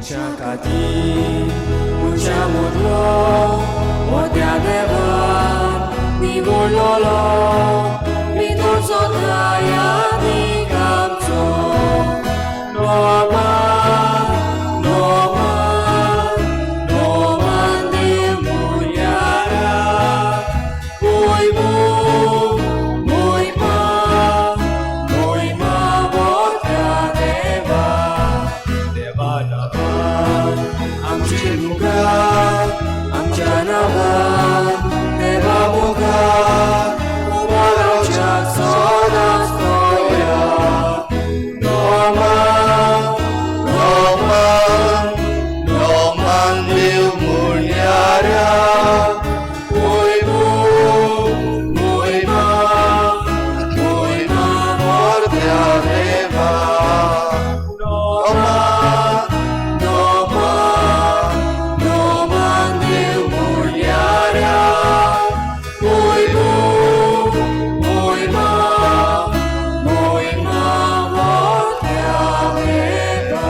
मनशा खातीर मनशा मदलो हो त्या देवान निवडलोलो भितर सोदता यादीक आमचो नोमान नोमान नोमान देव मुर्यारा मोयमो मोयमा मोयमा मोठ्या देवा देवा नांवान आमचे मुखार आमच्या नांवान देवा मुखार उबो रावच्याक सदांच तयार. नोमान नोमान नोमान देव मुण्याऱ्या मोयमो मोयमा मोयमा मोरत्या देवा नोमान नोमान नोमान देव मुर्यारा मोयमो मोयमा मोयमा मोठ्या देवा.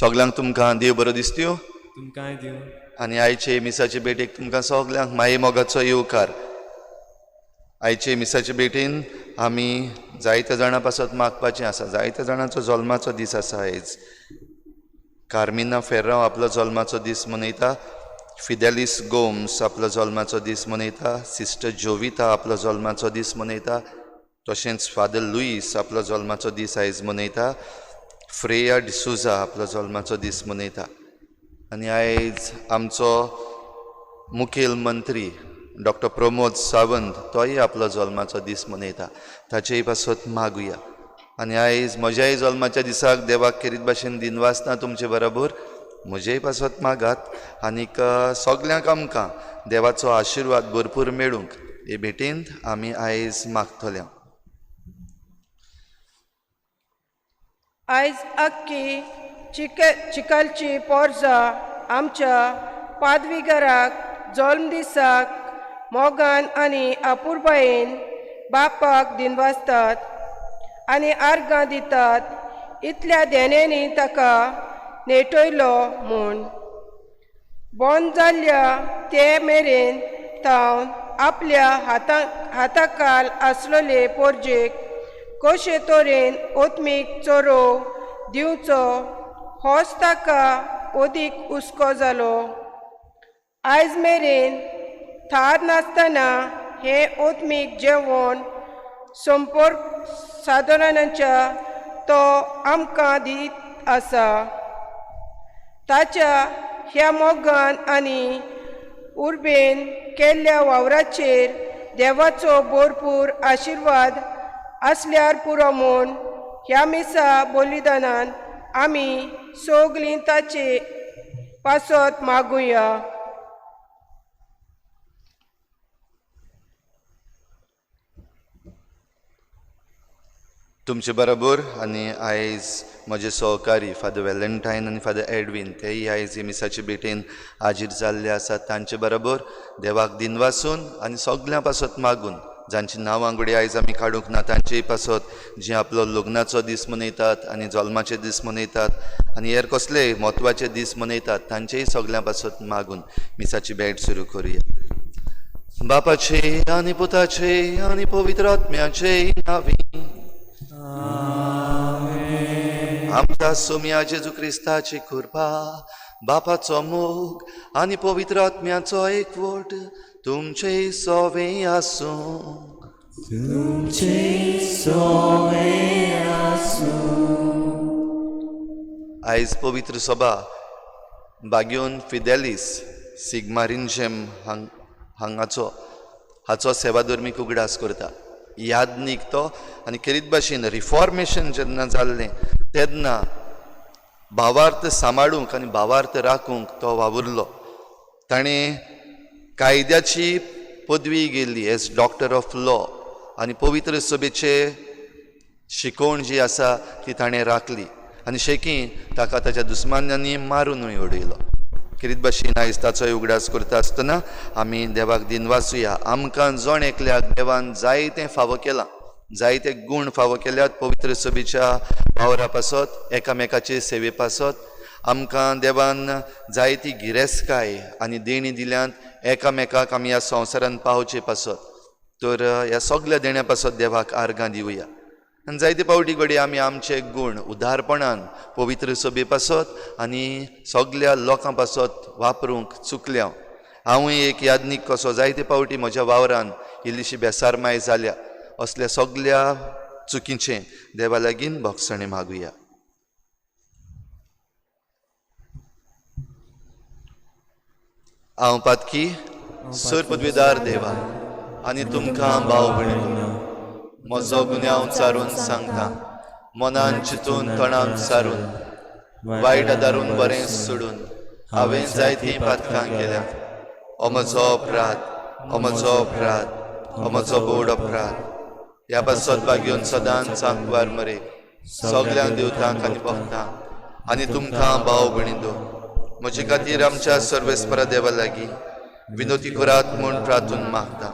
सगल्यांक तुमकां देव बरो दिसत्यो तुमकांय दिवं. आनी आयचे मिसाचे भेटेक तुमकां सगल्यांक माये मोगाचो येवकार. आयचे मिसाचे भेटेन आमी जायत्या जाणां पासत मागपाचें आसा. जायत्या जाणांचो जल्माचो दीस आसा आयज. कार्मिना फेर्रांव आपलो जल्माचो दीस मनयता, फिदेलीस गोम्स आपलो जल्माचो दीस मनयता, सिस्टर जोविता आपलो जल्माचो दीस मनयता, तशेंच फादर लुईस आपलो जल्माचो दीस आयज मनयता, फ्रेया डिसुजा आपलो जल्माचो दीस मनयता. आनी आयज आमचो मुखेल मंत्री डॉक्टर प्रमोद सावंत तोय आपलो जल्माचो दीस मनयता, ताचेय पासत मागुया. आनी आयज म्हज्याय जल्माच्या दिसाक देवाक खेरीत भाशेन दिनवासना तुमचे बरोबर म्हजेय पासत मागात. आनीक सगल्यांक आमकां देवाचो आशिर्वाद भरपूर मेळूंक हे भेटेंत आमी आयज मागतले. आयज अख्खी चिकलची पोरजा आमच्या पादविगाराक जल्म दिसाक मोगान आनी अपुरबायेन बापाक दिनवासतात आनी आर्गां दितात इतल्या देण्यांनी ताका नेटयलो म्हूण बंद जाल्ल्या ते मेरेन तावन आपल्या हाताकाल आसलेले पोरजेक कशे तरेन ओतमीक चरोव दिवचो होच ताका अदीक हुस्को जालो. आयज मेरेन थार नासतना हें ओतमीक जेवण संपर्क साधनांच्या तो आमकां दीत आसा. ताच्या ह्या मोगान आनी उर्बेन केल्ल्या वावराचेर देवाचो भरपूर आशिर्वाद आसल्यार पुरो म्हूण ह्या मिसा बलिदानान आमी सगलीं ताचे पासत मागुया. तुमचे बरोबर आनी आयज म्हजे सहकारी फादर वेलेंटायन आनी फादर एडवीन तेय आयज हे मिसाचे भेटेन हाजीर जाल्ले आसात. तांचे बरोबर देवाक दिनवासून आनी सगल्यां पासत मागून जांची नांवां घडये आयज आमी काडूंक ना तांचेय पासत जी आपलो लग्नाचो दीस मनयतात आनी जल्माचे दीस मनयतात आनी हेर कसलेय म्हत्वाचे दीस मनयतात तांचेय सगल्यां पासत मागून मिसाची भेट सुरू करुया. बापाचे आनी पुताचे आनी पवित्र आत्म्याचे नांवी. आमच्या सोम्या जेजू क्रिस्ताची कृपा, बापाचो मोग आनी पवित्र आत्म्याचो एकवट तुमचे सोवे आसूं. तुमचे सोवे आसूं. आयज पवित्र सभा बाग्योन फिदेलीस सिगमारिंजेम हांगाचो हाचो सेवाधर्मीक उगडास करता. यादनीक तो आनी खेरीत भाशेन रिफॉर्मेशन जेन्ना जाल्लें तेन्ना भावार्थ सांबाळूंक आनी भावार्थ राखूंक तो वावुरलो. ताणें कायद्याची पदवी गेल्ली एज डॉक्टर ऑफ लॉ आनी पवित्र सभेचे शिकवण जी आसा ती ताणें राखली आनी शेकी ताका ताच्या दुस्मानांनी मारुनूय उडयलो. खेरीत भाशेन आयज ताचोय उगडास करता आसतना आमी देवाक दिनवासुया. आमकां जण एकल्याक देवान जायतें फावो केलां, जायते गूण फावो केल्यात. पवित्र सभेच्या वावरा पासत, एकामेकाचे सेवे पासत आमकां देवान जायती गिरेस्तकाय आनी देणी दिल्यांत एकामेकाक आमी ह्या संवसारान पावचे पासत. तर ह्या सगल्या देण्या पासत देवाक आर्गां दिवया. आनी जायते फावटी घडये आमी आमचे गूण उदारपणान पवित्र सभे पासत आनी सगल्या लोकां पासत वापरूंक चुकल्या. हांवूय एक यादनीक कसो जायते फावटी म्हज्या वावरान इल्लीशी बेसारमाय जाल्या. असल्या सगल्या चुकीचें देवा लागीं भोगसणें मागुया. हांव पातकी सर पदवीदार देवा आनी तुमकां भाव भयणीनो म्हजो गुन्यांव चारून सांगता, मनान चिंतून तणान सारून वायट आदारून बरें सोडून हांवें जायतीं पातकां केल्यात. हो म्हजो अपराध, हो म्हजो अपराध, हो म्हजो बोड अपराध. ह्या पासत भाग्योन सदांच आंकवार मरे सगल्यांक देवतांक आनी भक्तांक आनी तुमकां भाव भयणींनो म्हजे खातीर आमच्या सर्वेस्परा देवा लागीं विनोती करात म्हूण प्रार्थून मागता.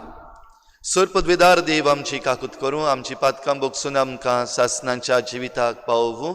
सर पदवेदार देव आमची काकूत करूं, आमची पातकां भोगसून आमकां सासनाच्या जिविताक पावोवूं.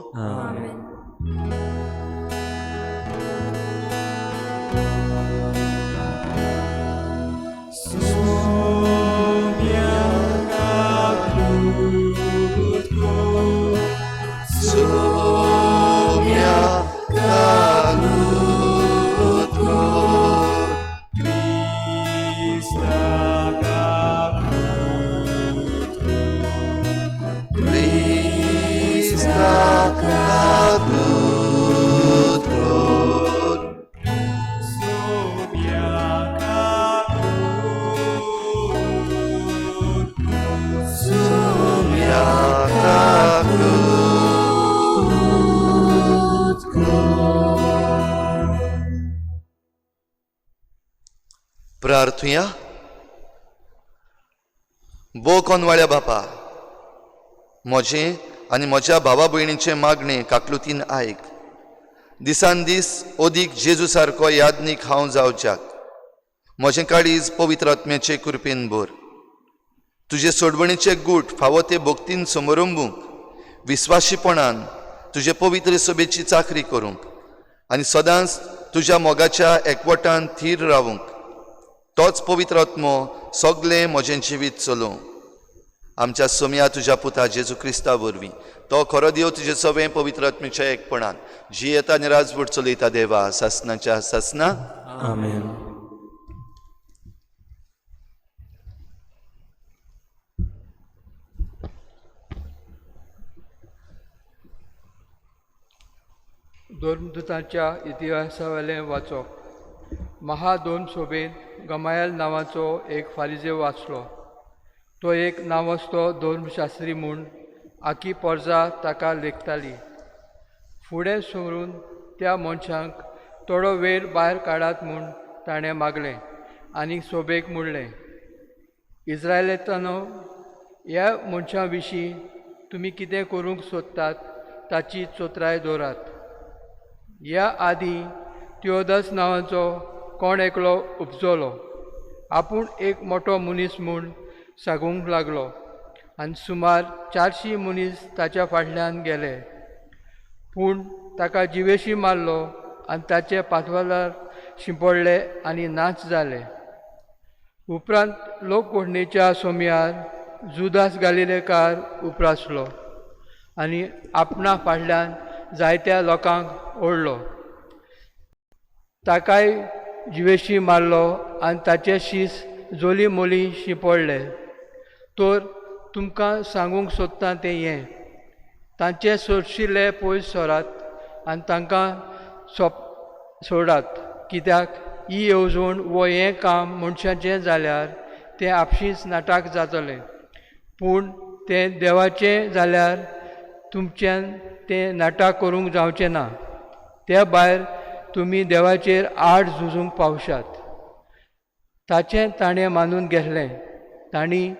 प्रार्थुया. बो कोनवाळ्या बापा, म्हजें आनी म्हज्या भावा भयणीचें मागणें काकलुतीन आयक. दिसान दीस अदीक जेजू सारको यादनीक हांव जावच्याक म्हजें काळीज पवित्र आत्म्याचे कृपेन भर. तुजे सोडवणीचे गूट फावो ते भक्तीन समरंबूंक, विस्वाशीपणान तुजे पवित्र सभेची चाकरी करूंक आनी सदांच तुज्या मोगाच्या एकवटान थीर रावूंक तोच पवित्र आत्मो सगलें म्हजें जिवीत चलोवं. आमच्या सोम्या तुज्या पुता जेजू क्रिस्ता वरवीं तो खरो देव तुजे सवें पवित्र आत्म्याच्या एकपणान जियेता आनी राजवट चलयता देवा सासनाच्या सासना. आमेन. धर्मदूतांच्या इतिहासावेलें वाचप. महादोन सोबेंत गमायल नांवाचो एक फारिजेव आसलो. तो एक नांवाजतो धर्मशास्त्री म्हूण आखी पोरजा ताका लेखताली. फुडें सरून त्या मनशांक थोडो वेळ भायर काडात म्हूण ताणें मागलें आनी सोबेक म्हणलें, इस्रायलांनो, ह्या मनशां विशीं तुमी कितें करूंक सोदतात ताची चोत्राय दवरात. ह्या आदीं थियोदस नांवाचो कोण एकलो उपजलो, आपूण एक मोटो मनीस म्हूण सांगूंक लागलो आनी सुमार 400 मनीस ताच्या फाटल्यान गेले. पूण ताका जिवेशी मारलो आनी ताचे पातवालार शिंपडले आनी नाच जाले. उपरांत लोकघोडणेच्या सोमयार जुदास गालिलेकार उप्रासलो आनी आपणा फाटल्यान जायत्या लोकांक ओडलो. ताकाय जिवेशी मारलो आनी ताचे शीस जोली मोली शिंपडले. तर तुमकां सांगूंक सोदता तें हें, तांचे सोरशिल्ले पयस सरात आनी तांकां सोडात, कित्याक ही येवजण वो हें काम मनशाचें जाल्यार तें आपशींच नाटक जातलें, पूण तें देवाचें जाल्यार तुमच्यान तें नाटक करूंक जावचें ना. त्या भायर तुमी देवाचेर आड झुजूंक पावशात. ताचें ताणें मानून घेतलें. तांणी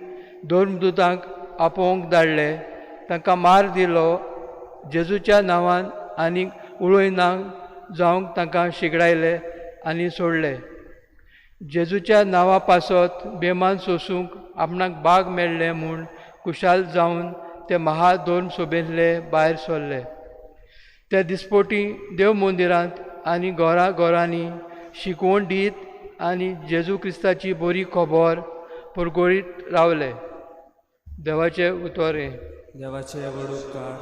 धर्मदूतांक आपोवंक धाडले, तांकां मार दिलो, जेजूच्या नांवान आनी उलोयना जावंक तांकां शिकडायले आनी सोडले. जेजूच्या नांवा पासत बेमान सोसूंक आपणाक बाग मेळ्ळें म्हूण खुशाल जावन ते महाधर्म सोबेंतले भायर सरले. ते दिसपोटी देव मंदिरांत आनी घरा घरांनी शिकवण दीत आनी जेजू क्रिस्ताची बरी खबर परगळीत रावले. देवाचें उतर हें. देवाचे व्हड उपकार.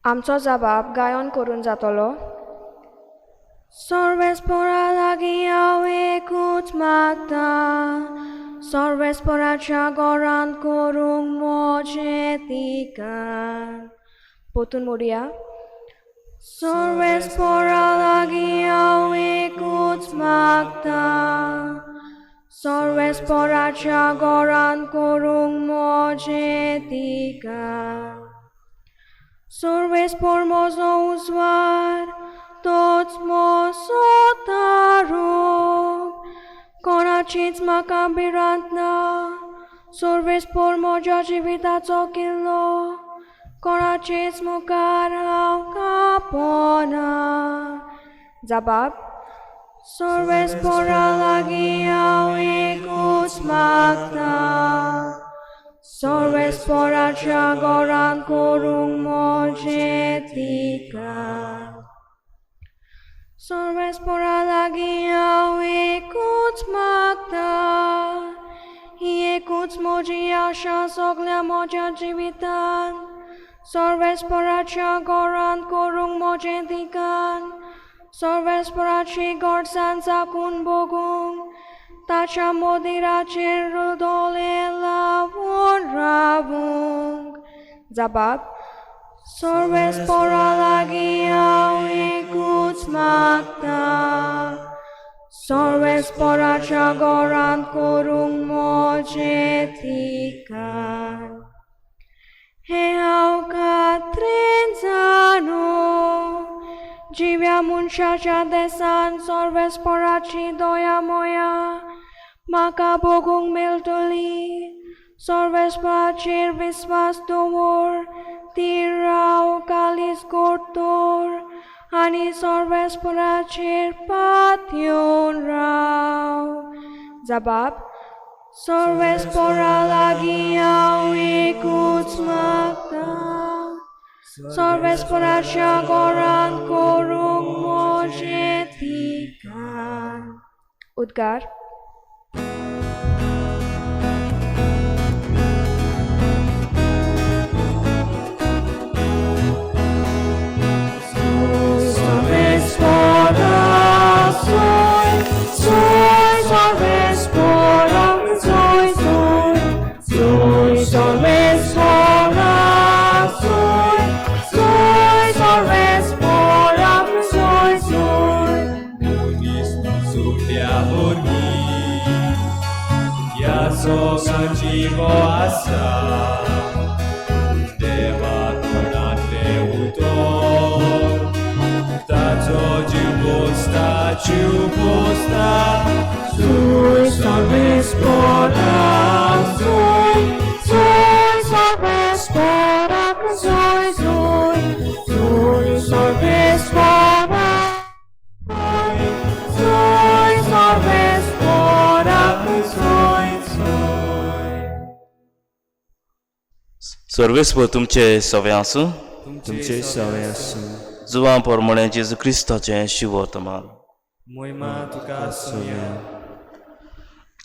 आमचो जबाब गायन करून जातलो. सर्वेस्पोरा लागीं हांव एकूच मागता, सर्वेस्पोराच्या घरांत करूंक म्हजें तिका. पोतून मोडया. सर्वेस्पोरा लागीं हांव एकूच मागता, सर्वेस्पोराच्या घरांत करूंक म्हजें तिका. सर्वेस्पोर म्हजो उजवाड, तोच म्हजो तारूक, कोणाचीच म्हाका भिरांत ना. सर्वेस्पोर म्हज्या जिविताचो किल्लो, कोणाचेच मुखार हांव कांपना. जबाब. सर्वेस्पोरा लागीं हांव एकूच मागता, सर्वेस्पोराच्या घरांत करूंक म्हजें तिका. सर्वेस्पोरा लागीं हांव एकूच मागता, ही एकूच म्हजी आशा सगल्या म्हज्या जिवितांत. सर्वेस्पोराच्या घरांत करूंक म्हजें ठिकाण, सर्वेस्पोराची गोडसाण चाकून भोगूंक, ताच्या मोदिराचेर दोळे लावन रावूंक. जबाब. सर्वेस्पोरा लागीं हांव एकूच मागता, सर्वेस्पोराच्या घरांत करूंक म्हजें ठिकाण. हें हांव खात्रेन जाणो, जिव्या मनशाच्या देसान सर्वेस्पोराची दया मोया म्हाका भोगूंक मेळटली. सर्वेस्पोराचेर विस्वास दवर, ती राव कालीस गोडतोर, आनी सर्वेस्पोराचेर पातयेवन राव. जबाब. सर्वेस्पोरा लागीं हांव एकूच मागता, सर्वेस्पोराच्या घरांत करूंक म्हजें ठिकाण. उद्गार. सर्वेस्पोरा soy, soy सर्वेस्पोरा, soy, soy, soy सर्वेस्पोरा, soy, soy सर्वेस्पोरा, soy, soy. मनीस सुट्या वरवीं ह्या सोगांची वो आसा, देवा तोंडांतलें उतर ताचो जीव पोसता, जीव पोसता. Soy सर्वेस्पोरा, soy, soy सर्वेस्पोरा, soy, soy, soy सर्वेस्पोरा, soy सर्वेस्पोरा, soy, soy. सर्वेस्पोर तुमचे सवे आसूं. तुमचे सवे आसूं. जुवां पोरमोळें जेजू क्रिस्ताचें शिवोतमाल. मोहिमा तुका आसुया.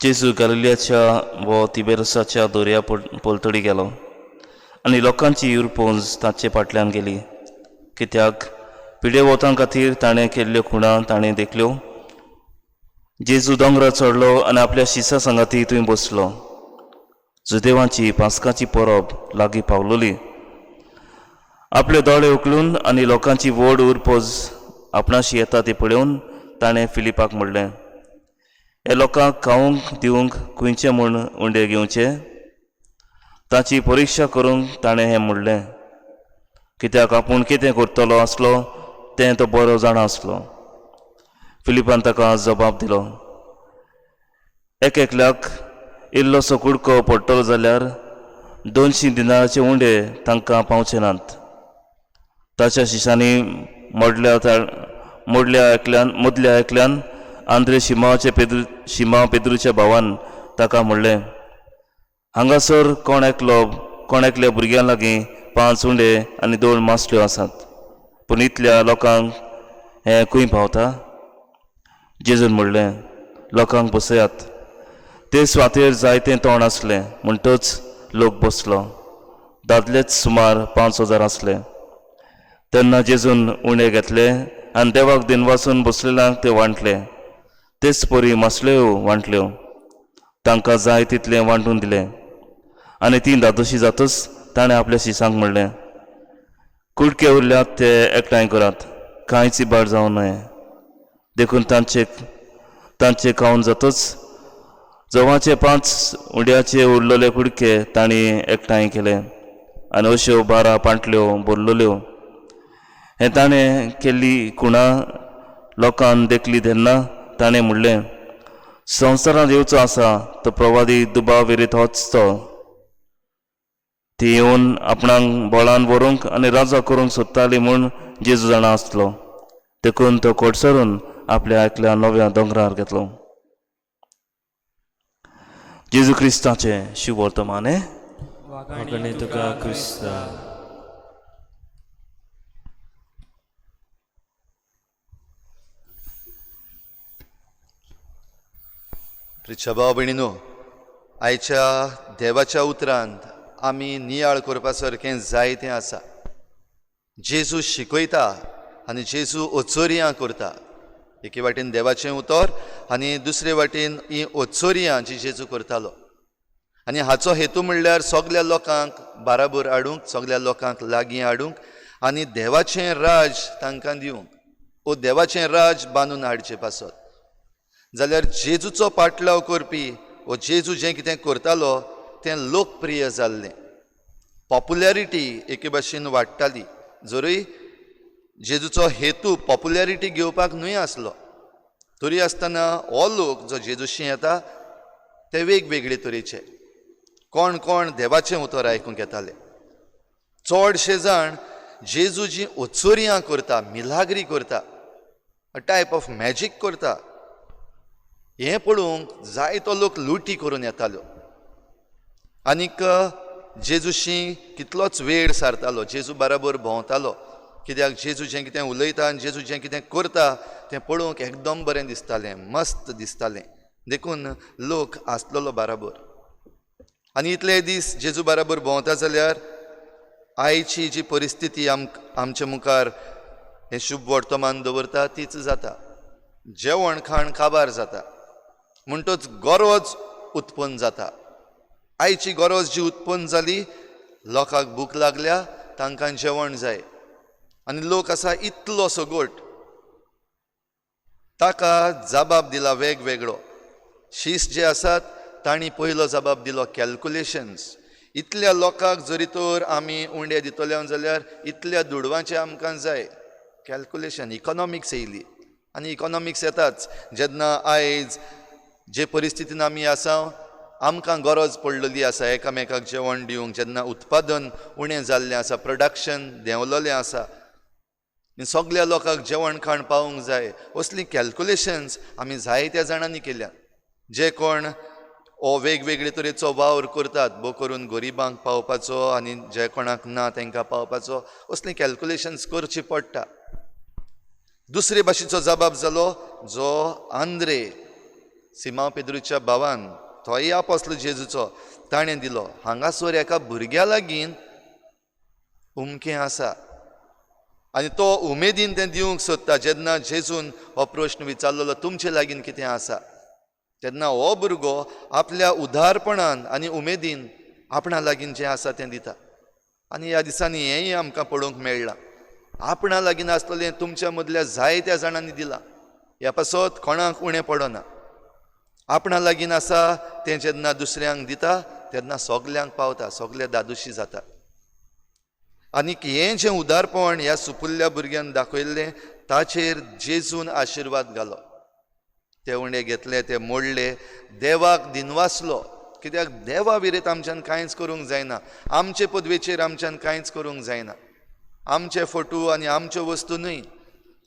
जेजू गालिलियाच्या वो तिबेरसाच्या दर्या पलतडी गेलो आनी लोकांची युरपोंज ताचे फाटल्यान गेली, कित्याक पिडेवोतां खातीर ताणें केल्ल्यो खुणां ताणें देखल्यो. जेजू दोंगरार चडलो आनी आपल्या शिसा सांगाती थंय बसलो. जुदेवांची पास्काची परब लागीं पावलोली. आपले दोळे उखलून आनी लोकांची व्हड उरपोज आपणाशी येता ती पळोवन ताणें फिलिपाक म्हणलें, हे लोकांक खावंक दिवंक खंयचे म्हूण उंडे घेवचे? ताची परिक्षा करूंक ताणें हें म्हणलें, कित्याक आपूण कितें करतलो आसलो तें तो बरो जाणा आसलो. फिलिपान ताका जबाब दिलो, एक एकल्याक इल्लोसो कुडको पडटलो जाल्यार 200 दिनाराचे उंडे तांकां पावचे नात. ताच्या शिशांनी मोडल्या एकल्यान मदल्या एकल्यान आंद्रे शिमांवाचे पेद्रू शिमांव पेद्रूच्या भावान ताका म्हणलें, हांगासर कोण एकलो कोण एकल्या भुरग्यां लागीं 5 उंडे आनी 2 मासल्यो आसात, पूण इतल्या लोकांक हें खंय पावता? जेजून म्हणलें, लोकांक बसयात. ते सुवातेर जायतें तोंड आसलें म्हणटच लोक बसलो. दादलेच सुमार 5000 आसले. तेन्ना जेजून उंडे घेतले आनी देवाक दिनवासून बसलेल्यांक ते वांटले. तेच परी मासल्योय वांटल्यो. तांकां जाय तितलें वांटून दिलें. आनी ती धादोशी जातच ताणें आपल्या शिसांक म्हणलें, कुडके उरल्यात ते एकठांय करात, कांयच इबाड जावं नये. देखून तांचे खावन जातच जवाचे 5 उंड्याचे उरलेले कुडके तांणी एकठांय केले आनी अश्यो 12 पांटल्यो भरलेल्यो. हें ताणें केल्ली खुणा लोकान देखली तेन्ना ताणें म्हणलें, संवसारांत येवचो आसा तो प्रवादी दुबाव विरीत होच तो. ती येवन आपणाक बळान व्हरूंक आनी राजा करूंक सोदताली म्हूण जेजू जाणा आसलो. देखून तो कोडसरून आपल्या एकल्या नव्या दोंगरार घेतलो. जेजू क्रिस्ताचें शुभवर्तमान. वाखाणे तुका क्रिस्ता. प्रिच्या भाव भयणीनो, आयच्या देवाच्या उतरांत आमी नियाळ करपा सारकें जायतें आसा. जेजू शिकयता आनी जेजू ओचोरयां करता. एके वाटेन देवाचें उतर आनी दुसरे वाटेन ही ओचोरयां जी जेजू करतालो. आनी हाचो हेतू म्हणल्यार सगल्या लोकांक बाराबर हाडूंक, सगल्या लोकांक लागीं हाडूंक आनी देवाचें राज तांकां दिवंक, ओ देवाचें राज बांदून हाडचें पासत. जाल्यार जेजूचो पाटलाव करपी वो जेजू जें कितें करतालो तें लोकप्रिय जाल्लें. पॉपुलॅरिटी एके भाशेन वाडटाली. जरूय जेजूचो हेतू पॉपुलॅरिटी घेवपाक न्हय आसलो, तरी आसतना हो लोक जो जेजूशी येता ते वेगवेगळे तरेचे, कोण कोण देवाचें उतर आयकूंक येताले. चडशे जाण जेजू जी ओचोरयां करता, मिलाग्री करता, अ टायप ऑफ मॅजीक करता, हें पळोवंक जायतो लोक लुटी करून येताल्यो. आनीक जेजूशी कितलोच वेळ सारतालो, जेजू बराबर भोंवतालो. कित्याक जेजू जें कितें उलयता आनी जेजू जें कितें करता तें पळोवंक एकदम बरें दिसतालें, मस्त दिसतालें. देखून लोक आसलेलो बराबर. आनी इतले दीस जेजू बराबर भोंवता जाल्यार आयची जी परिस्थिती आमच्या मुखार हें शुभ वर्तमान दवरता तीच जाता. जेवण खाण काबार जाता, म्हणटच गरज उत्पन्न जाता. आयची गरज जी उत्पन्न जाली, लोकांक भूक लागल्या, तांकां जेवण जाय. आनी लोक आसा इतलो सगोट, ताका जबाब दिला वेगवेगळो. शीस जे आसात तांणी पयलो जबाब दिलो कॅल्कुलेशन्स. इतल्या लोकांक जरी तर आमी उंडे दितले जाल्यार इतल्या दुडवांचे आमकां जाय. कॅल्कुलेशन, इकॉनॉमिक्स येयली. आनी इकॉनॉमिक्स येताच जेन्ना आयज जे परिस्थितीन आमी आसा, आमकां गरज पडलेली आसा एकामेकाक जेवण दिवंक. जेन्ना उत्पादन उणें जाल्लें आसा, प्रोडक्शन देंवलेलें आसा, सगल्या लोकांक जेवण खाण पावूंक जाय. असलीं कॅल्कुलेशन्स आमी जायत्या जाणांनी केल्या. जे कोण हो वेगवेगळे तरेचो वावर करतात, भोव करून गरिबांक पावपाचो आनी जे कोणाक ना तांकां पावपाचो, असलीं कॅल्कुलेशन्स करची पडटा. दुसरे भाशेचो जबाब जालो जो आंद्रे सिमांव पेद्रूच्या भावान, तोय आपोसलो जेजूचो, ताणें दिलो, हांगासर एका भुरग्या लागीं उमकें आसा आनी तो उमेदीन तें दिवंक सोदता. जेन्ना जेजून हो प्रश्न विचारलेलो, तुमचे लागीं कितें आसा, तेन्ना हो भुरगो आपल्या उदारपणान आनी उमेदीन आपणा लागीं जें आसा तें दिता. आनी ह्या दिसांनी हेंय आमकां पळोवंक मेळ्ळां, आपणा लागीं आसलेलें तुमच्या मदल्या जायत्या जाणांनी दिलां. ह्या पासत कोणाक उणें पडना. आपणा लागीं आसा तें जेन्ना दुसऱ्यांक दिता तेन्ना सगल्यांक पावता, सगळे दादोशी जाता. आनीक हें जें उदारपण ह्या सुपुल्ल्या भुरग्यान दाखयल्लें ताचेर जेजून आशिर्वाद घालो. ते उंडे घेतले, ते मोडले, देवाक दिनवासलो. कित्याक देवा विरेत आमच्यान कांयच करूंक जायना, आमचे पदवेचेर आमच्यान कांयच करूंक जायना. आमचे फोटो आनी आमच्यो वस्तू न्हय,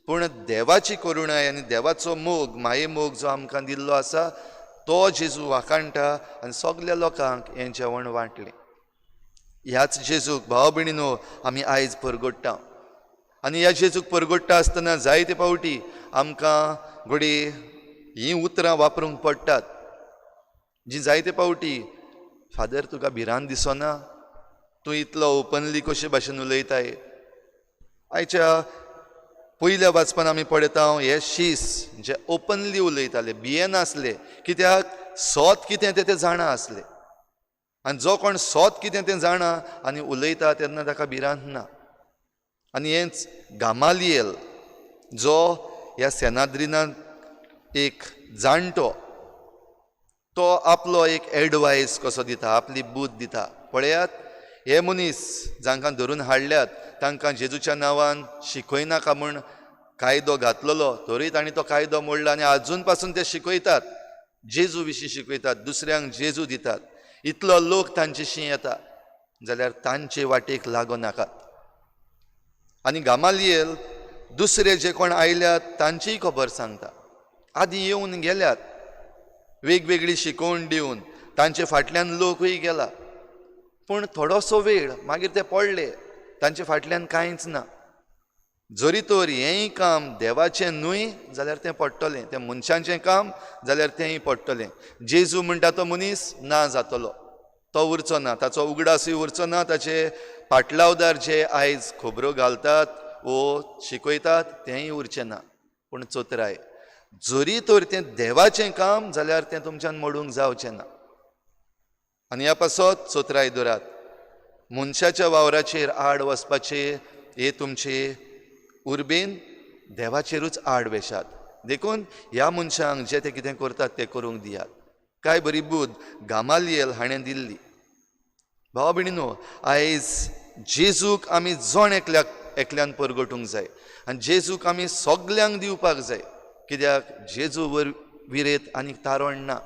पूण देवाची करुणाय आनी देवाचो मोग, माये मोग जो आमकां दिल्लो आसा तो जेजू वाखाणटा आनी सगल्या लोकांक हें जेवण वांटलें. ह्याच जेजूक भाव भयणीनो आमी आयज परगट्टा आनी ह्या जेजूक परगट्टा आसतना जायते फावटी आमकां घडये हीं उतरां वापरूंक पडटात जी जायते फावटी, फादर तुका भिरांत दिसना, तूं इतलो ओपनली कशे भाशेन उलयताय. आयच्या पयल्या वाचपान आमी पळयता हे शीस जे ओपनली उलयताले, भियेनासले, कित्याक सोत कितें तें ते जाणा आसले. आनी जो कोण सोत कितें तें जाणा आनी उलयता तेन्ना ताका भिरांत ना. आनी हेंच गामालियल जो ह्या सेनाद्रिनान एक जाणटो, तो आपलो एक एडवायस कसो दिता, आपली बूद दिता. पळयात हे मनीस जांकां धरून हाडल्यात तांकां जेजूच्या नांवान शिकयनाका म्हूण कायदो घातलेलो, तरी तांणी तो कायदो मोडला आनी आजून पासून ते शिकयतात, जेजू विशीं शिकयतात, दुसऱ्यांक जेजू दितात. इतलो लोक तांचेशी येता जाल्यार तांचे वाटेक लागो नाकात. आनी गामालियल दुसरे जे कोण आयल्यात तांचीय खबर सांगता. आदीं येवन गेल्यात वेगवेगळी शिकवण दिवन, तांचे फाटल्यान लोकूय गेला, पूण थोडोसो वेळ मागीर ते पडले, तांचे फाटल्यान कांयच ना. जरी तर हेंय काम देवाचें न्हय जाल्यार तें पडटलें, तें मनशांचें काम जाल्यार तेंय पडटलें. जेजू म्हणटा तो मनीस ना जातलो, तो उरचो ना, ताचो उगडासूय उरचो ना, ताचे पाटलावदार जे आयज खबरो घालतात वो शिकयतात तेंय उरचें ना. पूण चोतराय, जरी तर तें देवाचें काम जाल्यार तें तुमच्यान मोडूंक जावचें ना. आनी ह्या पासत चोतराय दवरात, मनशाच्या वावराचेर आड वचपाचे हे तुमचे उर्बेन देवाचेरूच आड वेशात. देखून ह्या मनशांक जे ते कितें करतात तें करूंक दियात. काय बरी बूद गामालियल हाणें दिल्ली. भाव भयणीनो, आयज जेजूक आमी जण एकल्याक एकल्यान परगटूंक जाय आनी जेजूक आमी सगल्यांक दिवपाक जाय. कित्याक जेजू वर विरेत आनीक तारण ना,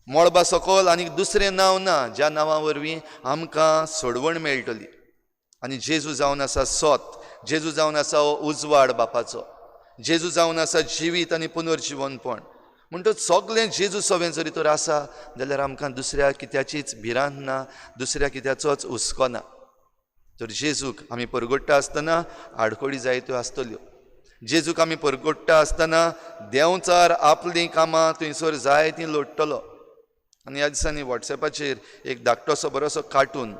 मळबा सकल आनीक दुसरें नांव ना ज्या नांवा वरवीं आमकां सोडवण मेळटली. आनी जेजू जावन आसा सोत, जेजू जावन आसा हो उजवाड बापाचो, जेजू जावन आसा जिवीत आनी पुनर्जिवनपण. म्हणटच सगळें जेजू सवें जरी तर आसा जाल्यार आमकां दुसऱ्या कित्याचीच भिरांत ना, दुसऱ्या कित्याचोच हुस्को ना. तर जेजूक आमी परगट्टा आसतना आडखळी जायत्यो आसतल्यो, जेजूक आमी परगट्टा आसतना देंवचार आपलीं कामां थंयसर जाय तीं लोडटलो. आनी ह्या दिसांनी वॉट्सएपाचेर एक धाकटोसो बरोसो कार्टून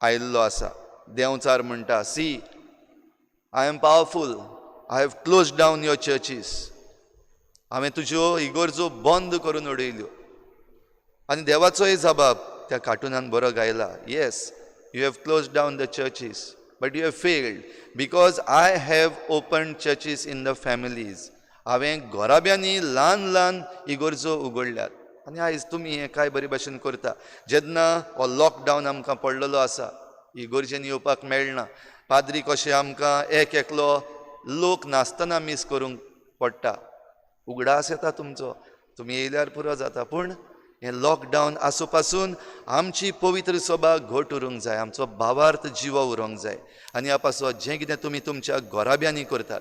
आयिल्लो आसा. देंवचार म्हणटा, see I am powerful, I have close down your churches, हांवें तुज्यो इगर्जो बंद करून उडयल्यो. आनी देवाचोय जबाब त्या कार्टुनान बरो गायला, yes you have close down the churches but you have failed because I have open churches in the families. हांवें घराब्यांनी ल्हान ल्हान इगर्जो उगडल्यात. आनी आयज तुमी हें काय बरे भाशेन करता. जेन्ना हो लॉकडावन आमकां पडलेलो आसा, इगर्जेन येवपाक मेळना, पाद्री कशें आमकां एक एकलो लोक नासतना मीस करूंक पडटा, उगडास येता तुमचो, तुमी येयल्यार पुरो जाता. पूण हें लॉकडावन आसूं पासून आमची पवित्र सभा घट उरूंक जाय, आमचो भावार्थ जिवो उरूंक जाय. आनी ह्या पासत जें कितें तुमी तुमच्या घराब्यांनी करतात,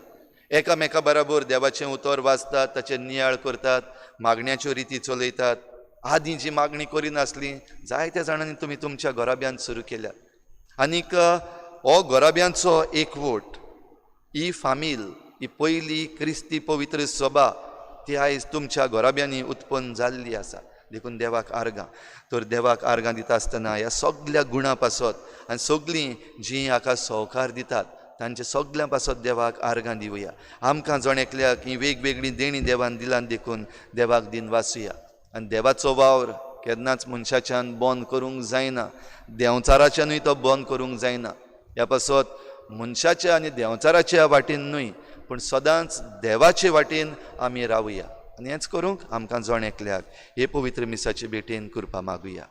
एकामेका बराबर देवाचें उतर वाचतात, ताचेर नियाळ करतात, मागण्याच्यो रिती चलयतात. आदीं जी मागणी करिनासली जायत्या जाणांनी तुमी तुमच्या घराब्यांत सुरू केल्या. आनीक हो घराब्यांचो एकवट, ही फामील, ही पयली क्रिस्ती पवित्र सभा ती आयज तुमच्या घराब्यांनी उत्पन्न जाल्ली आसा. देखून देवाक आर्गां. तर देवाक आर्गां दिता आसतना ह्या सगल्या गुणां पासत आनी सगलीं जीं हाका सहकार दितात तांचे सगल्यां पासत देवाक आर्गां दिवया. आमकां जण एकल्याक हीं वेगवेगळीं देणीं देवान दिलां देखून देवाक दिनवासुया. आनी देवाचो वावर केन्नाच मनशाच्यान बंद करूंक जायना, देंवचाराच्यानूय तो बंद करूंक जायना. ह्या पासत मनशाच्या आनी देंवचाराच्या वाटेन न्हय पूण सदांच देवाचे वाटेन आमी रावया. आनी हेंच करूंक आमकां जण एकल्याक हे पवित्र मिसाचे भेटेन कृपा मागुया.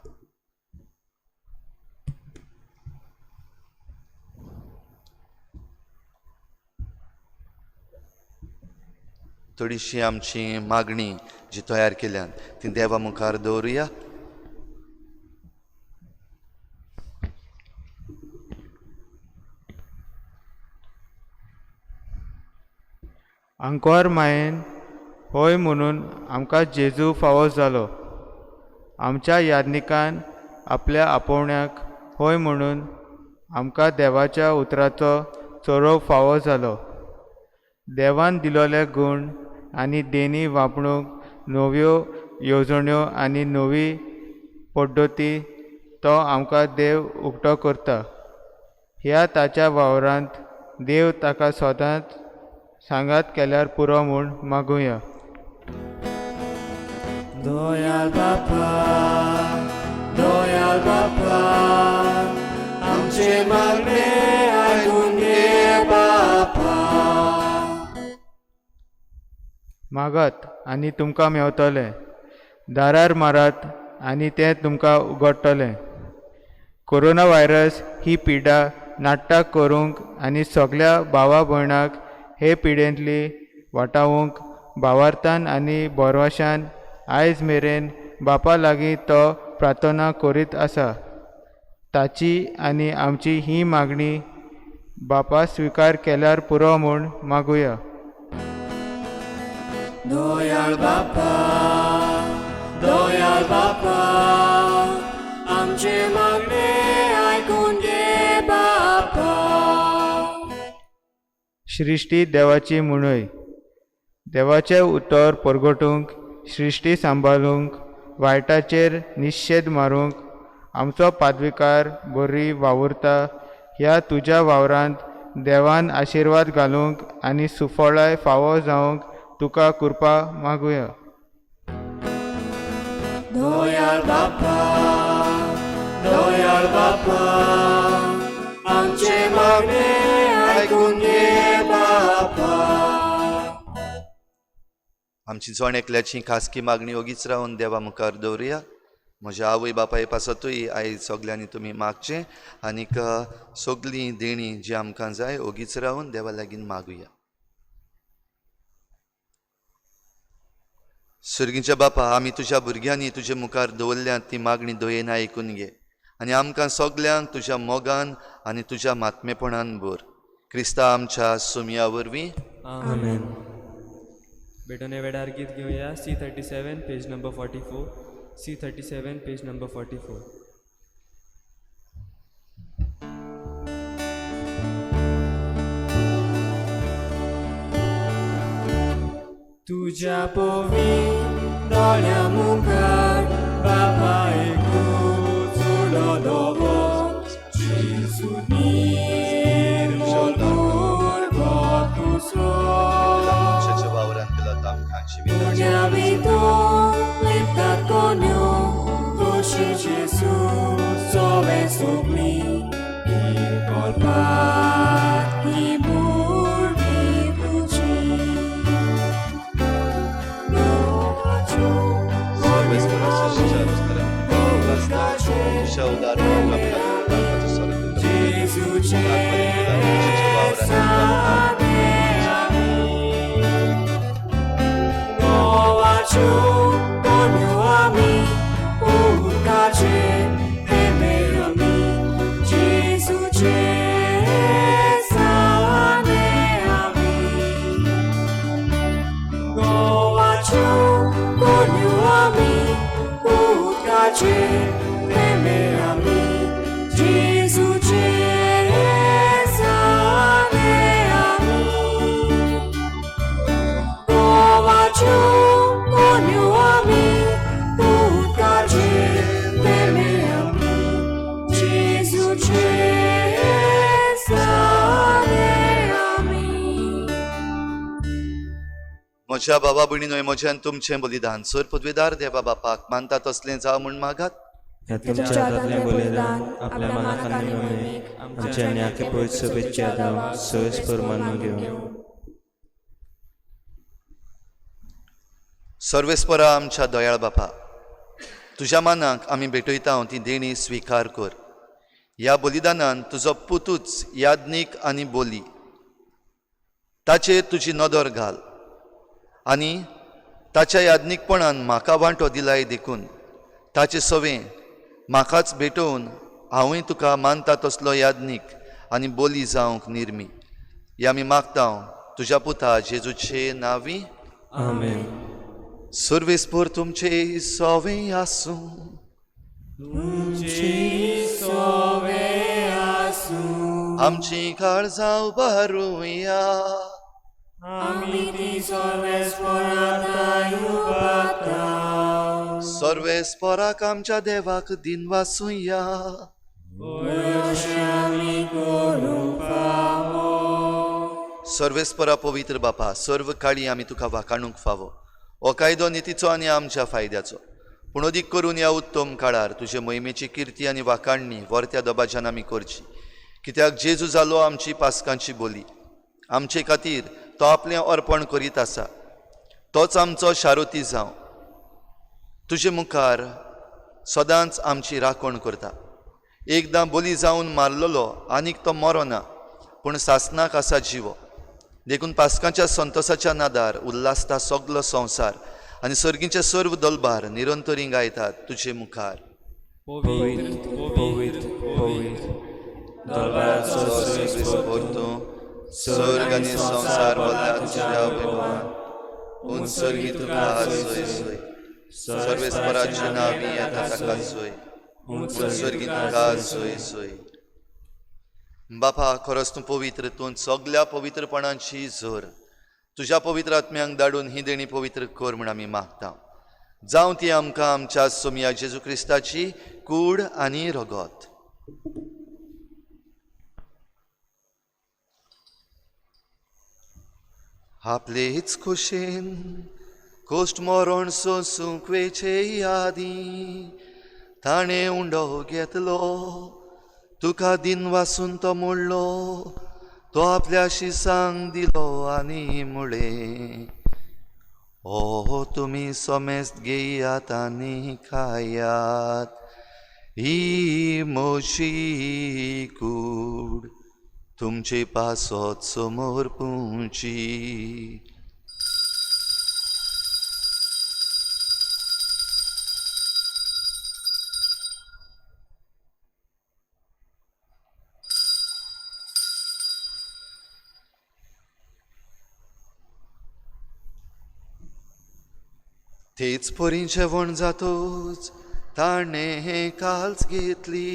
थोडीशी आमची मागणी जी तयार केल्यान ती देवा मुखार दवरुया. आंकवार मायेन होय म्हणून आमकां जेजू फावो जालो. आमच्या याज्ञिकान आपल्या आपोवण्याक होय म्हणून आमकां देवाच्या उतराचो चरोव फावो जालो. देवान दिलोले गूण आनी देणी वापरूंक नव्यो येवजण्यो आनी नवी पद्दती तो आमकां देव उक्तो करता. ह्या ताच्या वावरांत देव ताका सदांच सांगात केल्यार पुरो म्हूण मागुया. दयाळ बापा, दयाळ बापा, आमचे मागणे आयकून घे बापा. मागात आनी तुमकां मेवतलें, दारार मारात आनी तें तुमकां उगडटलें. कोरोना व्हायरस ही पिडा नाट्टाक करूंक आनी सगल्या भावा भयणाक हे पिडेंतली वाटावंक भावार्थान आनी भरवशान आयज मेरेन बापा लागीं तो प्रार्थना करीत आसा. ताची आनी आमची ही मागणी बापा स्विकार केल्यार पुरो म्हूण मागुया. दयाळ बापा, दयाळ बापा, आमचे मागणे आयकून घे बापा. सृश्टी देवाची म्हणय, देवाचें उतर परगटूंक, सृश्टी सांबाळूंक, वायटाचेर निशेध मारूंक आमचो पादविकार बरी वावुरता. ह्या तुज्या वावरांत देवान आशिर्वाद घालूंक आनी सुफळाय फावो जावंक तुका कृपा मागुया. दयाळ बापा, दयाळ बापा, आमचे मागणे आयकून घे बापा. आमची जण एकल्याची खासगी मागणी ओगीच रावन देवा मुखार दवरुया. म्हज्या आवय बापाय पासतूय आयज सगल्यांनी तुमी मागचें आनीक सगलीं देणीं जी आमकां जाय ओगीच रावन देवा लागीं मागुया. सर्गीच्या बापा, आमी तुज्या भुरग्यांनी तुजे मुखार दवरल्यात ती मागणी दयेन आयकून घे आनी आमकां सगल्यांक तुज्या मोगान आनी तुज्या मात्मेपणान भर. क्रिस्ता आमच्या सुमया वरवीं आमेन. बेटोने वेळार गीत घेवया. C37 page number 44. C37 page number 44. तुज्या पोवी दोळ्या मुखार बापा एकूच उलो दोवो, जेजू निर्मोल भुरगो तुजो. मनशाच्या वावरान केला तो आमकां आशिर्वाद. तुज्या भितर लिपतात कोन्यो, तुशी जेजू सोवे सोगली, ही कोलपात ही भुरगीं तुजी. तुज्या उदारपणान आमकां स्वर्ग जेजूचे गोवाच्यो कोन्यो आमी उदकाचे थेंबे आमी, जेजूचे साने आमी. गोवाच्यो कोन्यो आमी उदकाचे थेंबे आमी, जेजूचे साने आमी. गोवाच्यो कोन्यो आमी उदकाचे थेंबे आमी, जेजूचे साने आमी. म्हज्या बाबा भयणीनो, म्हज्यान तुमचें बलिदान सर पदवेदार देवा बापाक मानता तसलें जावं म्हूण मागात. ह्या तुमच्या हातांतलें बलिदान आपल्या मानाक आनी महिमेक आमच्या आनी आख्या पवित्र सभेच्या दाव सोयस्पर मानून घेवं. सर्वेस्परा आमच्या दयाळ बापा, तुज्या मानाक आमी भेटयता ती देणी स्विकार कर. ह्या बलिदानान तुजो पुतूच याज्ञीक आनी बोली ताचेर तुजी नदर घाल आनी ताच्या याज्ञीकपणान म्हाका वांटो दिलाय देखून ताचे सवें म्हाकाच भेटोवन हांवूय तुका मानता तसलो याज्ञीक आनी बोली जावंक निर्मी. हे आमी मागता तुज्या पुता जेजूचे नावी. आमेन. सर्वेस्पोर तुमचे सोवे आसूं. आमची काळजां उबारुया. सर्वेस्पोराक आमच्या देवाक दिनवासुया. सर्वेस्परा पवित्र बापा, सर्व काळी आमी तुका वाखाणूंक फावो. हो कायदो नितीचो आनी आमच्या फायद्याचो, पूण अदीक करून ह्या उत्तम काळार तुजे मोहिमेची किर्ती आनी वाखाणणी वर्त्या दबाज्यान आमी करची. कित्याक जेजू जालो आमची पास्कांची बोली, आमचे खातीर तो आपलें अर्पण करीत आसा. तोच आमचो शारोती जावं, तुजे मुखार सदांच आमची राखण करता. एकदां बोली जावन मारलेलो आनीक तो मरोना, पूण सासनाक आसा जिवो. देखून पास्कांच्या संतोसाच्या नादार उल्हासता सगलो संवसार आनी सर्गीचे सर्व दलबार निरंतरी गायतात तुजे मुखार. पवित्र पवित्र पवित्र दरबाराचो तूं सर्ग आनी संवसार भरला तुज्या वैभवान. उंच सर्गी तुका सोय सोय, सर्वेस्पराचे नांवी येता ताका सोय, उंच सर्गी तुका सोय सोय. बापा, खरोच तूं पवित्र, तूं सगल्या पवित्रपणाची जोर. तुज्या पवित्र आत्म्यांक धाडून ही देणी पवित्र कर म्हूण आमी मागता. जावं ती आमकां आमच्या सोमया जेजू क्रिस्ताची कूड आनी रगत. आपलेच खोशेन कोश्ट मरण सोंसूंक वेचे आदीं ताणें उंडो घेतलो, तुका दिनवासून तो मोडलो, तो आपल्या शिसांक दिलो आनी म्हळें, ओ तुमी समेस्त घेयात आनी खायात, ही म्हजी कूड तुमचे पासत समर्पूची. तेच परी जेवण जातोच ताणें काल्च घेतली,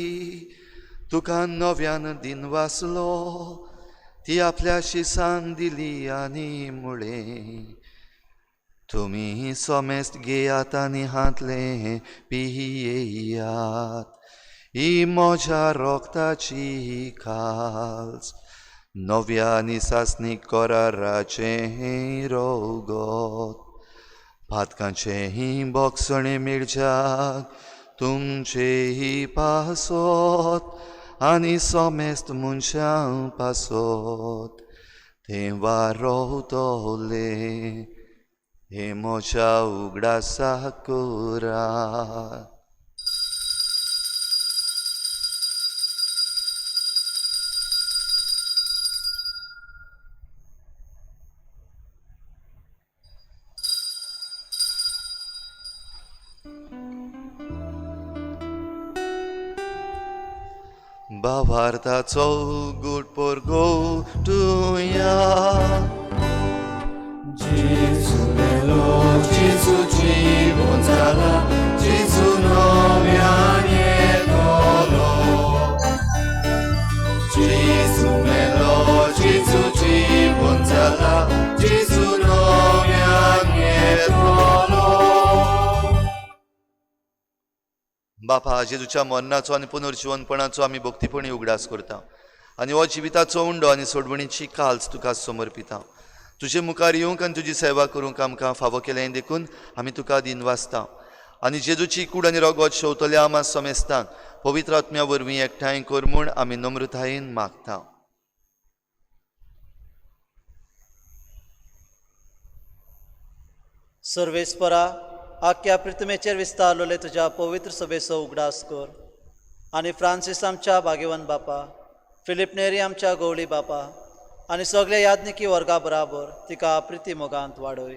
तुका नव्यान दिनवासलो, ती आपल्या शिसांक दिली आनी म्हळें, तुमी समेस्त घेयात आनी हांतलें पियेयात, ही म्हज्या रोगताची काल्च, नव्या आनी सासणीक कराराचें रोगत. पातकांचें बोगसणें मेळच्याक तुमचें पासत आनी समेस्त मनशां पासत तें वारोवतलें, हें म्हज्या उगडासाक करात. भावार्थाचो गुट परगटुया. जेजू मेलो, जेजू जिवोन जाला, जेजू नव्यान येतलो. जेजू मेलो, जेजू जिवोन जाला, जेजू नव्यान येतलो. बापा, जेजूच्या मरणाचो आनी पुनर्जिवनपणाचो आमी भक्तीपणी उगडास करता आनी हो जिविताचो उंडो आनी सोडवणीची काल्च तुका समर्पिता. तुजे मुखार येवंक आनी तुजी सेवा करूंक आमकां फावो केलें देखून आमी तुका दिनवासता. आनी जेजूची कूड आनी रगत शेवतल्या आमा समेस्तांक पवित्र आत्म्या वरवीं एकठांय कर म्हूण आमी नम्रतायेन मागता. सर्वेस्परा, आख्या प्रितमेचेर विस्तारलेले तुज्या पवित्र सभेचो उगडास कर आनी फ्रांसीस आमच्या भाग्यवन बापा, फिलीप नेरी आमच्या गवळी बापा आनी सगल्या याज्ञिकी वर्गा बराबर तिका प्रिती मोगांत वाडय.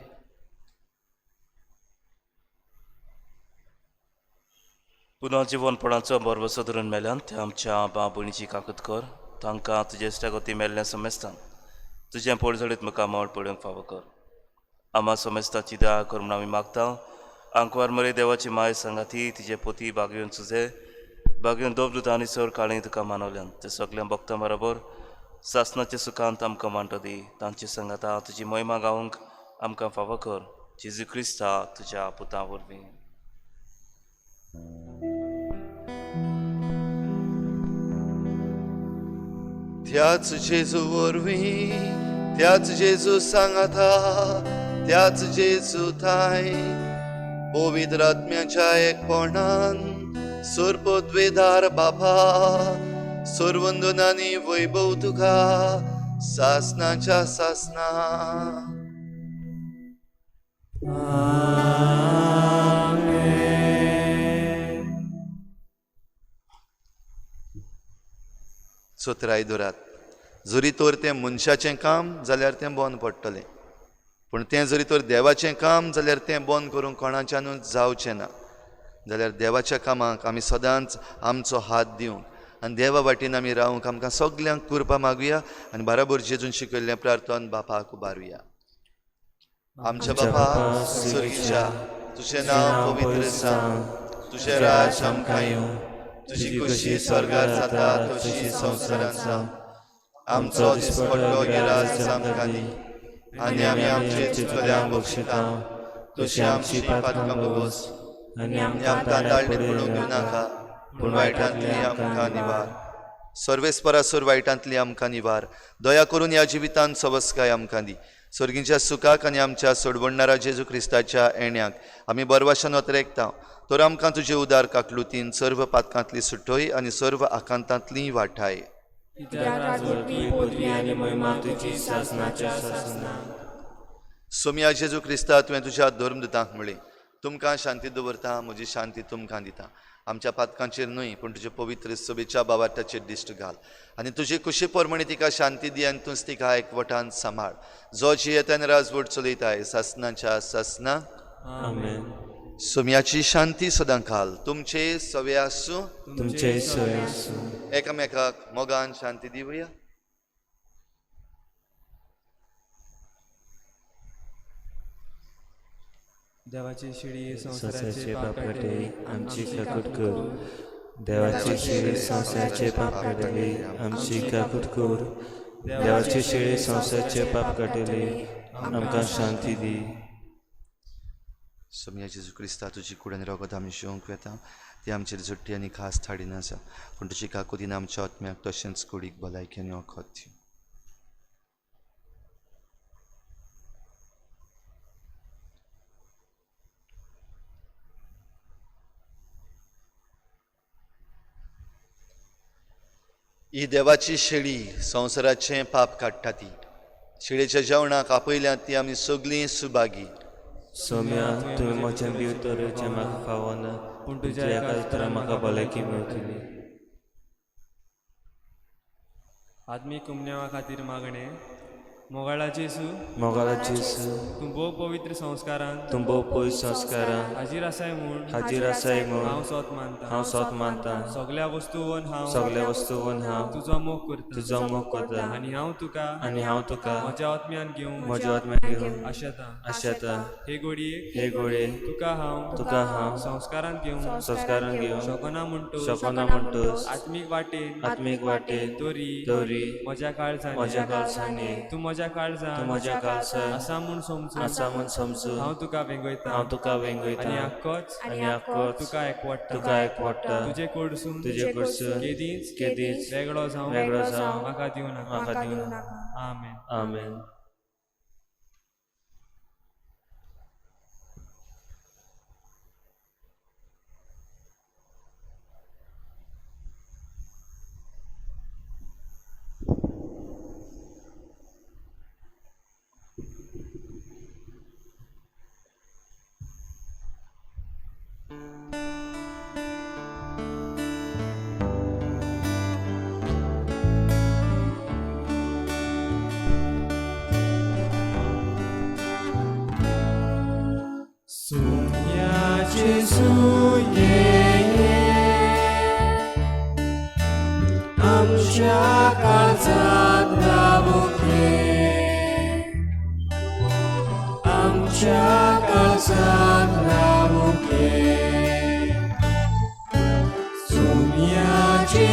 पुनर्जिवनपणाचो भरवसो धरून मेल्यान त्या आमच्या बा भयणीची काकूत कर, तांकां तुजे इश्टागती मेल्ल्या समेस्तांक तुजें पोळझडीत मुखामळ पळोवंक फावो कर. आमा समेस्ताची दया कर म्हूण आमी मागता. आंकवार मरे देवाची माय सांगाती तिजे पोती बागेवन सुजे बागेवन दोब आनी सर काळी तुका मानवल्यान ते सगळ्या भक्तां बरोबर सासनाच्या सुखांत आमकां मांडो दी. तांचे सांगाता तुजी महिमा गावंक आमकां फावो कर. जेजू क्रिस्ता तुज्या पुता वरवीं. त्याच जेजू वरवीं, त्याच जेजू सांगाता, त्याच जेजू थांय पवित्र आत्म्याच्या एकपणान सर्वपदवेदार बापा सर्वंदनानी वैभव तुका सासनाच्या सासना. चतुराय दवरात. जरी तर तें मनशाचें काम जाल्यार तें बंद पडटलें, पूण तें जरी तर देवाचें काम जाल्यार तें बंद करूंक कोणाच्यानूच जावचें ना. जाल्यार देवाच्या कामाक आमी सदांच आमचो हात दिवंक आनी देवा वाटेन आमी रावंक आमकां सगल्यांक कृपा मागुया आनी बराबर जेजून शिकयल्लें प्रार्थन बापाक उबारुया. आमच्या बापा स्वर्गीच्या, तुजें नांव पवित्र जावं, तुजें राज आमकां येवं, तुजी खुशी स्वर्गार जाता तशी संवसारांत जावं. आमचो दिसपट्टो गिरास आमकां दी आनी आमी आमचे चुकल्यांक बक्षिता तशी आमची पातकां भोगोस आनी आमकां दाळणी पडूंक दिवं नाका, पूण वायटांतली आमकां निवार. सर्वेस्परासर वायटांतली आमकां निवार. दया करून ह्या जिवितांत सवस्काय आमकां दी. सर्गीच्या सुखाक आनी आमच्या सोडवणणारा जेजू क्रिस्ताच्या येण्याक आमी बरवाशान अत्रेकता. तर आमकां तुजे उदार काकलुतीन सर्व पातकांतली सुटय आनी सर्व आकांतांतली वाठाय. सोमया जेजू क्रिस्ता, तुवें तुज्या धर्मदूतांक म्हळें, तुमकां शांती दवरता, म्हजी शांती तुमकां दिता. आमच्या पातकांचेर न्हय पूण तुजे पवित्र सभेच्या बावार्थाचेर दिश्ट घाल आनी तुजे कुशी प्रमाणे तिका शांती दी आनी तूंच तिका एकवटान सांबाळ. जो जियेता आनी राजवट चलयताय सासनाच्या सासना. आमेन. सोम्याची शांती सदां काल तुमचे सवे आसूं, तुमचे सवे आसूं. एकामेकाक मोगान शांती दिवया. देवाची शिडी संवसाराचे पाप काडटली आमची काकूट कर. देवाची शिडी संवसाराचे पाप काडटली आमची काकूट कर. देवाची शिडी संवसाराचे पाप काडटली आमकां शांती दी. सोमया जेजू क्रिस्ता, तुजी कूड आनी रगत आमी शिवंक वेता ती आमचेर झुट्टी आनी खास थाडिना आसा, पूण तुजी काकुतीन आमच्या आत्म्याक तशेंच कुडीक भलायकी आनी वखद दी. ही देवाची शेळी संवसाराचें पाप काडटा. ती शेळेच्या जेवणाक आपयल्यात ती आमी सगळीं सुभागी. सोम्या, तुवें म्हज्या भितर येवचें म्हाका फावना, पूण तुज्या एका उतरान म्हाका भलायकी मेळटली. आत्मीक कुमन्यावा खातीर मागणें. मोगाळा जेजू, मोगाळा जेजू, तूं भोव पवित्र संस्कारान, तूं भोव पवित्र संस्कारान हाजीर आसाय म्हूण, हाजीर आसाय म्हूण हांव सोत मानता, हांव सोत मानता. सगल्या वस्तूवन हांव, सगल्या वस्तूवन हांव तुजो मोग करता, तुजो मोग करता. आनी हांव तुका, आनी हांव तुका म्हज्या आत्म्यान घेवंक, म्हज्या आत्म्यान घेवंक आशेता, आशेता. हे घडयेक, हे घडयेक तुका हांव, तुका हांव संस्कारान घेवंक, संस्कारान घेवंक शकना म्हणटूच, शकना म्हणटूच आत्मीक वाटेन, आत्मीक वाटेन तरी, तरी म्हज्या काळजांनी, म्हज्या काळजांनी तूं म्हज्या काळजांत, तूं म्हज्या काळजांत आसा म्हूण समजून, आसा म्हूण समजून हांव तुका वेंगयता, हांव तुका वेंगयता. आनी आक्कोच, आनी आक्कोच तुका एकवटता, तुका एकवटता. तुजे कडसून, तुजे कडसून केदींच, केदींच वेगळो जावं, वेगळो जावं म्हाका दिवं नाका, म्हाका दिवं नाका. आमेन. आमेन. आमच्या काळजांत रावूंक ये.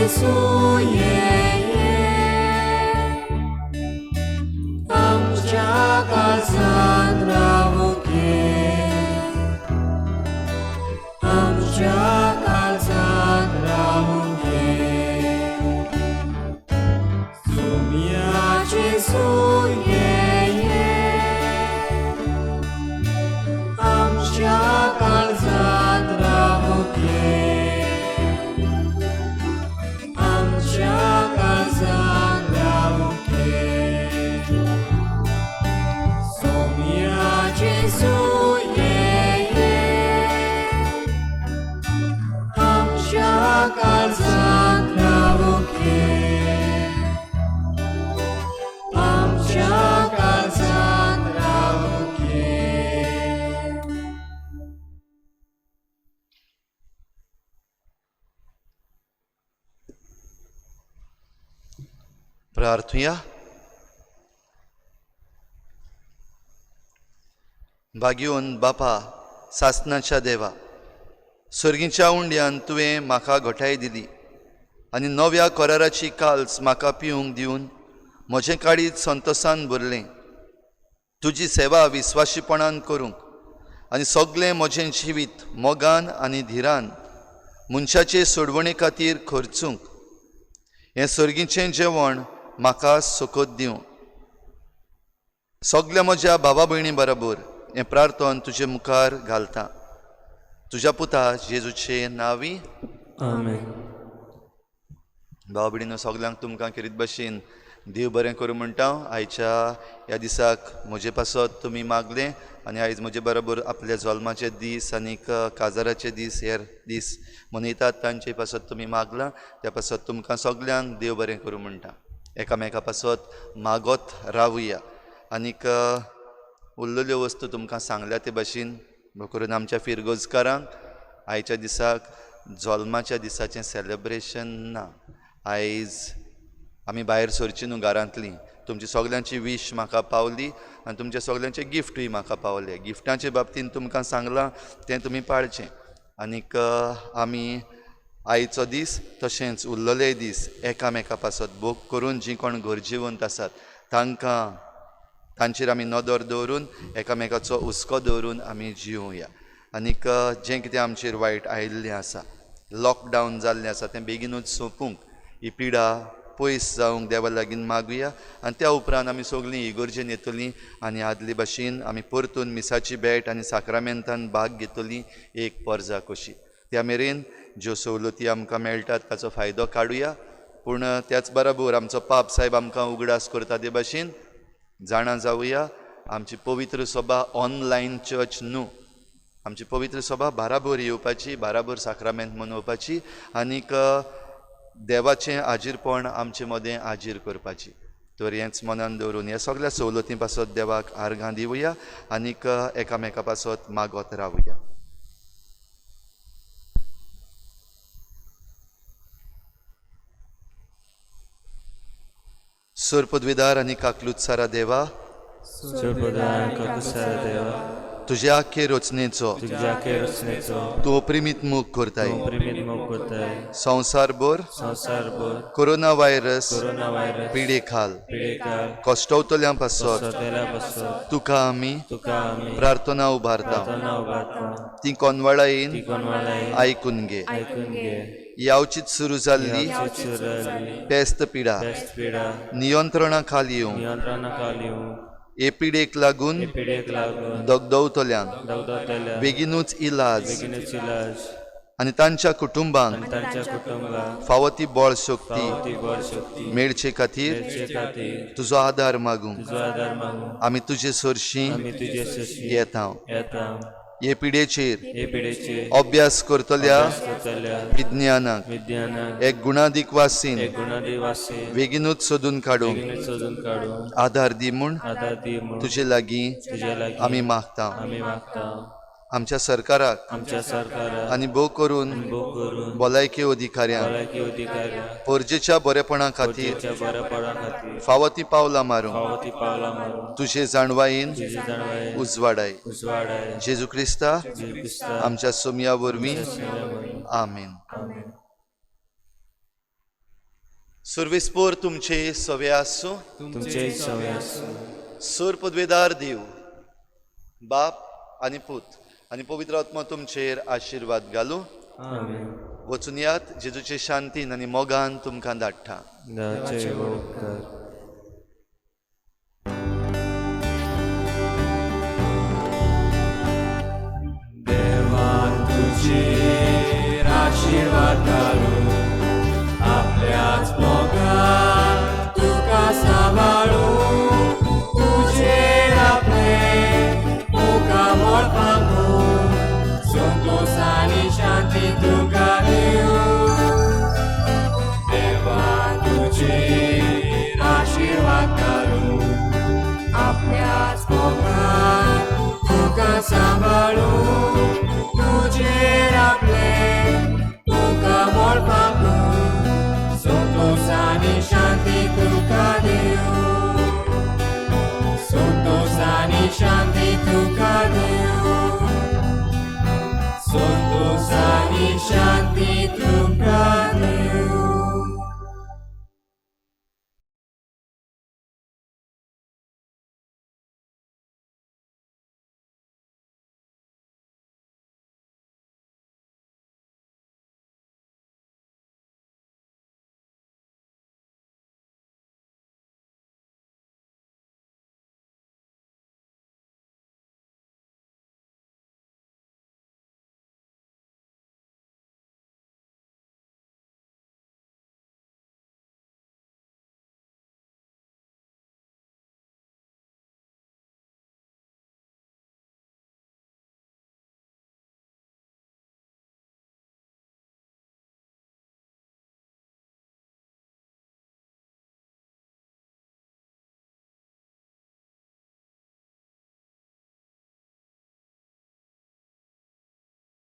जेजू ये ये आमच्या काळजांत रावूंक ये आमच्या काळजांत रावूंक ये सोम्या जेजू ये ये आमच्या काळजांत रावूंक ये आमच्या काळजांत रावूंक ये सोम्या जेजू ये ये आमच्या काळजांत रावूंक ये आमच्या काळजांत रावूंक ये. प्रार्थुया. भाग्योन बापा सासनाच्या देवा, सर्गीच्या उंड्यान तुवें म्हाका घटाय दिली आनी नव्या कराराची काल्स म्हाका पिवंक दिवन म्हजें काळीज संतोसान भरलें. तुजी सेवा विस्वाशीपणान करूंक आनी सगळें म्हजें जिवीत मोगान आनी धिरान मनशाचे सोडवणे खातीर खर्चूंक हें सर्गीचें जेवण म्हाका सुखद दिवं. सगल्या म्हज्या भावा भयणी बरोबर हें प्रार्थन तुजे मुखार घालता, तुज्या पुता जेजूचे नांवी. आमेन. भाव भयणीनो, सगल्यांक तुमकां खेरीत भशेन देव बरें करूं म्हणटा. आयच्या ह्या दिसाक म्हजे पासत तुमी मागलें आनी आयज म्हजे बरोबर आपल्या जल्माचे दीस आनीक काजाराचे दीस हेर दीस मनयतात तांचे पासत तुमी मागलां, त्या पासत तुमकां सगल्यांक देव बरें करूं म्हणटा. एकामेका पासत मागत रावया आनीक उरलेल्यो वस्तू तुमकां सांगल्या ते भशेन करून आमच्या फिरगोजकारांक आयच्या दिसाक जल्माच्या दिसाचें सेलेब्रेशन ना. आयज आमी भायर सरची न्हू घरांतली. तुमची सगल्यांची वीश म्हाका पावली आनी तुमच्या सगल्यांचे गिफ्टूय म्हाका पावले. गिफ्टांचे बाबतीन तुमकां सांगलां तें तुमी पाळचें. आनीक आमी आयचो दीस तशेंच उरलेले दीस एकामेका पासत भोग करून जीं कोण गरजेवंत आसात तांकां तांचेर आमी नदर दवरून एकामेकाचो हुस्को दवरून आमी जिवया. आनीक जें कितें आमचेर वायट आयिल्लें आसा, लॉकडावन जाल्लें आसा, तें बेगीनूच सोंपूंक, ही पिडा पयस जावंक देवा लागीं मागुया. आनी त्या उपरांत आमी सगळीं इगर्जेन येतलीं आनी आदले भाशेन आमी परतून मिसाची भेट आनी साक्रामेंतान भाग घेतलीं एक परजा कशी. त्या मेरेन ज्यो सवलती आमकां मेळटात ताचो फायदो काडुया. पूण त्याच बरोबर आमचो पाप सायब आमकां उगडास करता ते भाशेन जाणा जावया, आमची पवित्र सभा ऑनलायन चर्च न्हू, आमची पवित्र सभा बाराबर येवपाची, बाराबर साक्रामेंत मनोवपाची आनीक देवाचें आजीरपण आमचे मदें आजीर करपाची. तर हेंच मनान दवरून ह्या सगळ्या सवलतीं पासत देवाक आर्गां दिवया आनीक एकामेका पासत मागत रावया. सर पदवीदार आनी काकलूत सारा देवा, तुज्या आख्खे रचनेचो तूं प्रेमीत मोग करताय. संवसारभर कोरोना व्हायरस पिडे खाल कश्टवतल्यां पासत तुका आमी प्रार्थना उबारता. ती कोनवाळायेन आयकून घे. यावचीच सुरू जाल्ली पेस्त पिडा नियंत्रणा खाल येवंक, हे पिडेक लागून दगदवतल्यांक बेगीनूच इलाज आनी तांच्या कुटुंबांक फावो ती बळ शक्ती मेळचे खातीर तुजो आदार मागूंक आमी तुजे सरशी येता. हे पिडेचेर अभ्यास करतल्या विज्ञानाक एक गुणादीक वासीन बेगीनूच सोदून काडूंक आदार दी म्हूण तुजे लागीं आमी मागता. आमच्या सरकाराक आनी भोव करून भलायकी अधिकाऱ्यांक परजेच्या बरेपणा खातीर फावो ती पावलां मारूंक तुजे जाणवायेन उजवाडाय. जेजू क्रिस्ता आमच्या सोमया वरवीं. आमेन. सुर्विसपूर तुमचे सवे आसूं. तुमचे सवे आसूं. सूर पदवेदार दिव, बाप आनी पूत आनी पवित्र आत्मा तुमचेर आशिर्वाद घालूं. आमेन. वचून यात, जेजूचे शांतीन आनी मोगान तुमकां धाडटा. देवाचे उपकार. देवान तुजेर आशिर्वाद घालूं, आपल्याच मोगान तुका सांबाळूं, तुजेर आपलें मुखामळ पांगूं, संतोश आनी शांती तुका दिवं. देवान तुजेर आशिर्वाद घालूं, आपल्याच मोगान तुका सांबाळूं, तुजेर आपलें मुखामळ पांगूं, संतोश आनी शांती तुका.